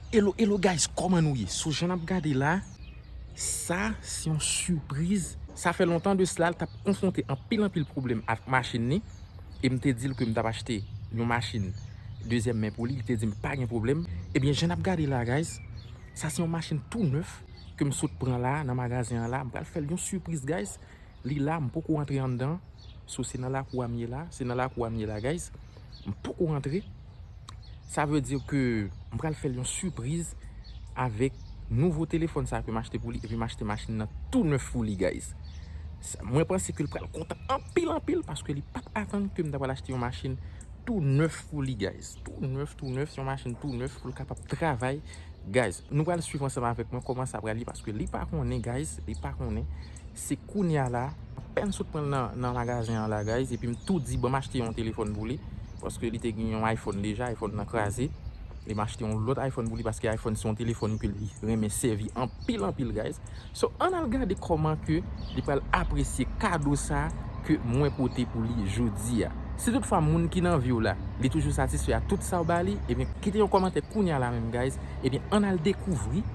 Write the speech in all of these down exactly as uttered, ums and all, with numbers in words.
Hello, hello guys, kòman nou ye? So, jan n ap gade la, sa se yon sipriz. Sa fè lontan de sila, l t ap konfwonte anpil, anpil pwoblèm avèk machin li. E m te di l ke m t ap achte yon machin dezyèm men pou li. Li te di m pa gen pwoblèm. Ebyen, jan n ap gade la, guys, sa se yon machin tou nèf ke m sot pran la, nan magazen an la. M pral fè l yon sipriz, guys. Li la, m poko rantre anndan. So, se nan lakou a m ye la. Se nan lakou a m ye la, guys. M poko rantre. Sa vle di ke m pral fè l yon sipriz avèk nouvo telefòn sa ke m achte pou li. Epi m achte machin nan tou nèf pou li, guys. Sa, mwen panse ke l pral kontan anpil, anpil, paske li pa t atann ke m ta pral achte yon machin tou nèf pou li, guys. Tou nèf, tou nèf, se yon machin tou nèf pou l kapab travay. Guys, nou pral swiv ansanm avèk mwen kòman sa pral ye, paske li pa konnen, guys, li pa konnen. Se kounye a la, apèn sot pran l nan, nan magazen an la, guys, epi m tou di, ban m achte yon telefòn pou li, paske li te gen yon iPhone deja, iPhone nan kraze. E m achte yon lòt iPhone pou li, paske iPhone se yon telefòn ke li renmen sèvi anpil, anpil, guys. So, ann al gade kòman ke li pral apresye kado sa ke mwen pote pou li jodi a. Si toutfwa moun ki nan vi w la, li toujou satisfè a tout sa w ba li, ebyen, kite yon kòmantè kounye a la menm, guys. Ebyen, ann al dekouvri.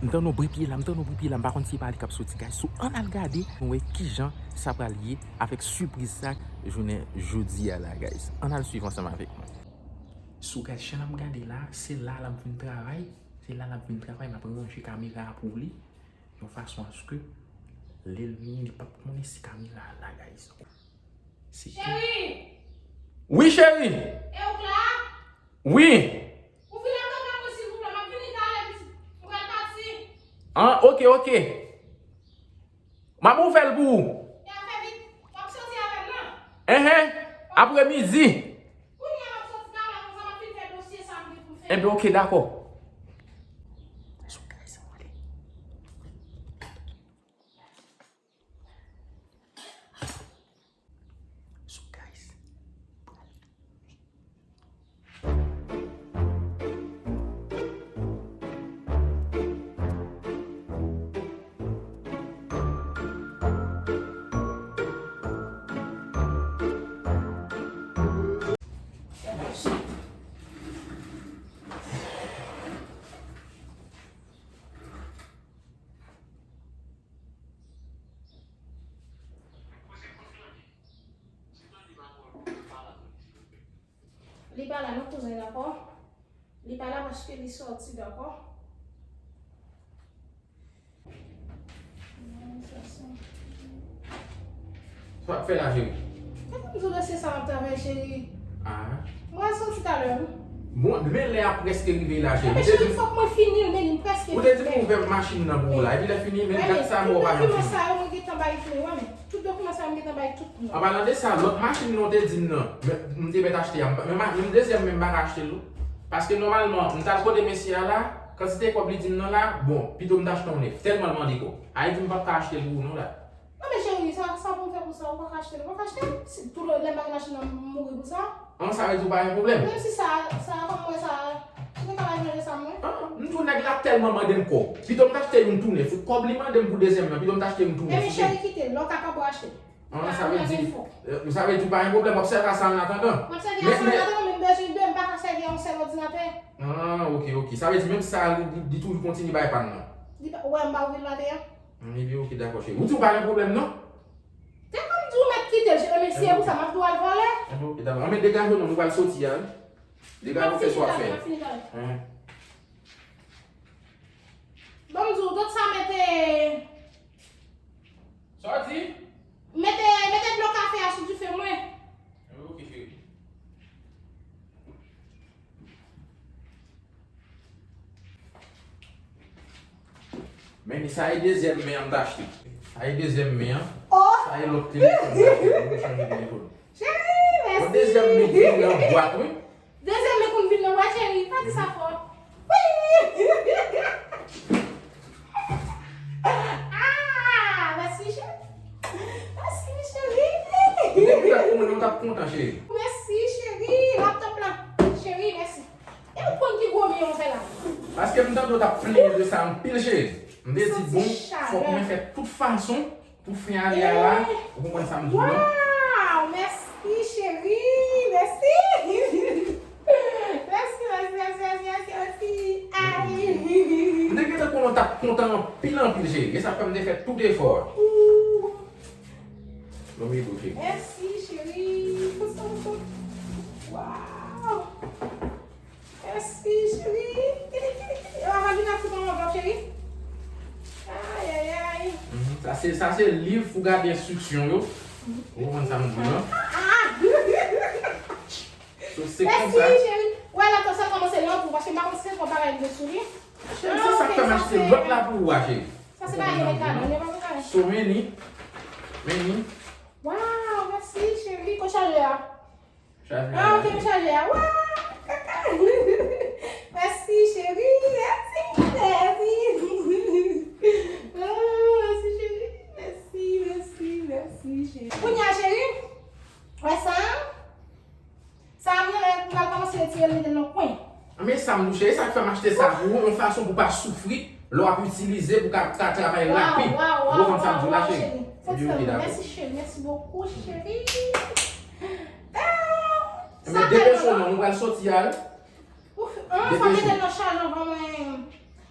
M tann yon bri pye la, m tann yon bri pye la, m pa konn si e pa li k ap soti, guys. So, ann al gade, nou wè kijan sa pral ye avèk sipriz sa jounen jodi a la, guys. Ann al swiv ansanm avèk mwen. So, guys, jan n ap gade la, se la la m vin travay. Se la la m vin travay, m ap ranje kamera a pou li. Yon fason aske lè l vini, li p ap konnen si kamera a la, guys. Se Cheri! Wi, cheri! E ou k la? Wi! Ouvri laptop la pou silvouplè, m ap vini talè, pitit. M pral pati. Ah, ok, ok. M ap ouvè l pou ou. Ya fè vit. W ap soti avè m nan? Enhen. Apremidi. Kounye a m ap soti talè, konsa m ap fin fè dosye sa m gen pou m fè. Enben, ok, dakò. So, guys, ann ale. So, guys, Li pa la non, kouzen, dakò? Li pa la paske li sòti, dakò? Sa w ap fè la, cheri? Kòman m di w dosye sa m ap travay, cheri? Ah. Mwen soti talè, wi. Bon, men lè a prèske rive la, cheri. Ebyen, cheri, fòk mwen fini l, men li prèske fini. Ou te di m ouvè machin nan pou ou la, epi lè fini, men gad sa mò pa janm fini. Tout dokiman sa yo, mwen gentan bay tou, wi, men. Tout dokiman sa yo, m gentan bay tout moun. An palan de sa, lòt machin nan w te di m nan, men, m te mèt achte a, m pa, men ma, menm dezyèm men m pa ka achte l non. Paske nòmalman, m t al kote mesye a la, kantite kòb li di m nan la, bon, pito m t achte yon nèf, tèlman l mande kòb. A, li di m p ap ka achte l pou ou non la. Non, men cheri, sa, sa pou m fè pou sa, ou pa ka achte l, ou pa ka achte l. Si, tout lè m pa gen machin nan, m mouri pou sa. An, sa vle di ou pa gen pwoblèm? Menm si sa, sa, kòm mwen sa, ou te ka bay manje sa mwen? Ah, m di w nèg la tèlman mande m kòb. Pito m t achte youn tou nèf. Kòb li mande m pou dezyèm nan, pito m t achte youn tou nèf. Ebyen, cheri, kite l, lè w kapab ou achte. Ah, sa vle di, eh, sa vle di ou pa gen pwoblèm, w ap sèvi a sa an atandan. M ap sèvi a sa an atandan, men m bezwen de, m pa ka sèvi a yon sèl òdinatè. Ah, ok, ok. Sa vle di menm sa, li, li, li toujou kontinye bay pàn nan. Li pa, ou wè m pa ouvri l maten an? Hmm, ebyen, ok, dakò, cheri. Ou di ou pa gen pwoblèm, non? Te konn di w mèt kite l, cheri, men si e pou sa, m ap di w al vòlè. Ebyen, ok, dakò. Anben, degaje w non, nou pral soti a, wi. Degaje w, fè sa w ap fè. M ap fini talè. Hen. Bon, m di w, tout sa mete. Sa w di? Mete, mete dlo kafe a sou dife mwen. Ok, cheri. Men sa e dezyèm men an m t achte. Sa e dezyèm men an. Oh! Sa e lòt telefòn m t achte pou m chanje telefòn. Cheri, mèsi. Bon, dezyèm men ki vin nan bwat, wi. Dezyèm men konn vin nan bwat, cheri. Pa di sa fò. Wi! Ah, mèsi, cheri. Mèsi, cheri. Depi lè pou mwen, nou t ap kontan, cheri. Mèsi, cheri. Laptop la. Cheri, mèsi. E ou konn ki gwo men yon fè la? Paske m tande w t ap plenyen de sa anpil, cheri. M te di, bon, fòk mwen fè tout fason pou fen ane a la, ou konprann sa m di w lan? Waw, mèsi, cheri, mèsi. Mèsi, mèsi, mèsi, mèsi, mèsi, mèsi. Ah. Mwen t ap kontan anpil, anpil, cheri. E sa fè m te fè tout efò a. Lòm e dou, cheri. Mèsi, cheri. Waw. Mèsi, cheri. Kidi, kidi, kidi. E w ap vin ak tout anvlòp, cheri? Ayayay. Mhm. Sa se, sa se liv pou gade enstriksyon yo. Ou konprann sa m di w lan? Ah, ah. So, se konsa. Mèsi, cheri. Wè, la, sa kòmanse lè tou, paske m pa konn si se twòp bagay m te sou li. Cheri, se sa k fè m achte lòt la pou ou a, cheri. Sa se bagay de kado, men pa pou kado. So, men ni. Men ni. Waw, mèsi, cheri. Kote chajè a? Chajè a. Ah, ok, men chajè a. Waw, kaka. Mèsi, cheri. Mèsi, mèsi. Oh, mèsi, cheri. Mèsi, mèsi, mèsi, cheri. Kounye a, cheri, wè sa? Sa a, m renmen pou m al kòmanse retire l, mete l nan kwen. Men sa m di w, cheri, sa k fè m achte sa pou ou, yon fason pou w pa soufri lè w ap itilize, pou w ka, ka travay rapid. Ou konprann sa m di w la, cheri? Epi, ok, dakò. Mèsi, cheri. Mèsi bokou, cheri. Ebyen, depeche w non, nou pral soti al. Ouf, ah, fò mete l nan chaj anvan mwen.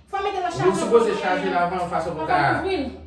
Fò mete l nan chaj anvan mwen. Ou sipoze chaje l avan yon fason pou l ka,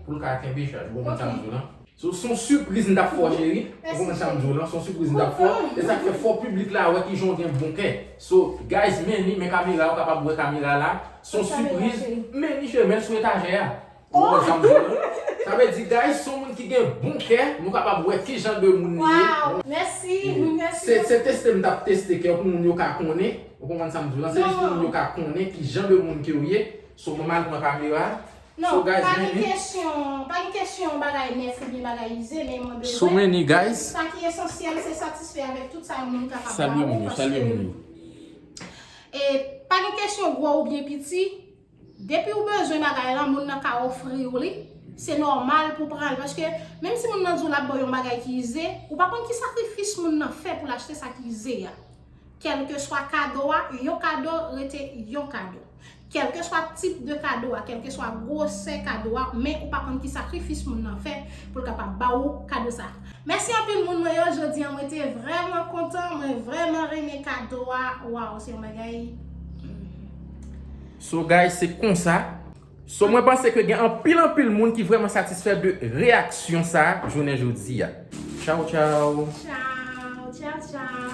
pou l ka kenbe chaj. Ou konprann sa m di w lan? So, se yon sipriz m t ap fè w, cheri. Ou konprann sa m di w lan? Se yon sipriz m t ap fè w. E sa k fè fò piblik la wè kijan w gen bon kè. So, guys, men ni, men kamera, ou kapab wè kamera la. Se yon sipriz. Men ni, cheri, men l sou etajè a. Ou konprann sa m di w lan? Sa vle di, guys, se yon moun ki gen bon kè, nou kapab wè ki jan de moun li ye. Waw, mèsi, mèsi. Se, se teste m t ap teste kè w pou moun yo ka konnen. Ou konprann sa m di w lan? Se jis pou moun yo ka konnen ki jan de moun ke w ye. So, mwen m al pran kamera. Non, pa gen kesyon, pa gen kesyon bagay nèf oubyen bagay ize, men mwen bezwen. So many, guys. Sa ki esansyèl, se satisfè avèk tout sa yon moun kapab ba ou, paske, e, pa gen kesyon gwo oubyen piti. Depi w bezwen bagay lan, moun nan ka ofri w li, se nòmal pou w pran l. Paske, menm si moun nan di w l ap ba w yon bagay ki ize, ou pa konn ki sakrifis moun nan fè pou l achte sa ki ize a. Kèlkeswa kado a, yon kado rete yon kado. Kèlkeswa tip de kado a, kèlkeswa gwosè kado a, men ou pa konn ki sakrifis moun nan fè pou l kapab ba ou kado sa. Mèsi anpil moun mwen yo, jodi a mwen te vrèman kontan, mwen vrèman renmen kado a. Waw, se yon bagay. So, guys, se konsa. So, mwen panse ke gen anpil, anpil moun ki vrèman satisfè de reyaksyon sa a, jounen jodi a. Tchaw, tchaw. Tchaw, tchaw, tchaw.